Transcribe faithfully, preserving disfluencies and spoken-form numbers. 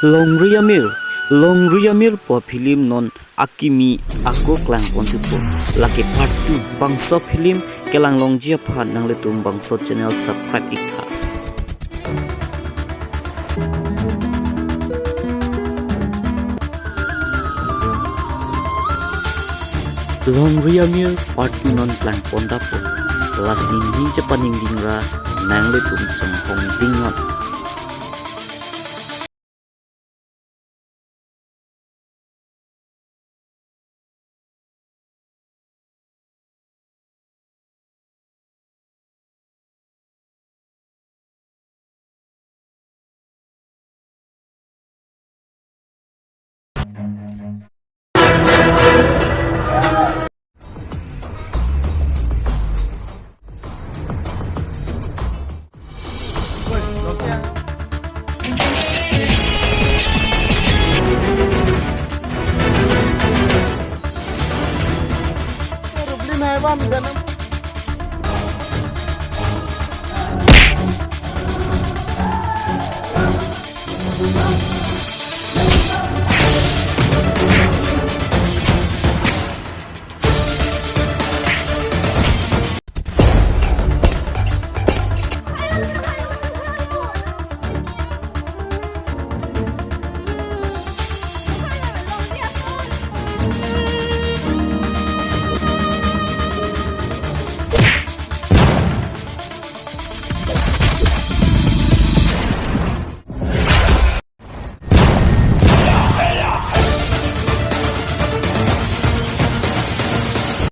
Longri Amir, Longri Amir pu film non akimi ako klang pon thupo. Lake part two bangso film kelang longji aphan nanglitum bangso channel subscribe ik tha. Longri Amir part two non klang pon dapo. Lasi neli chepaningding ra nanglitum chonghong ding non.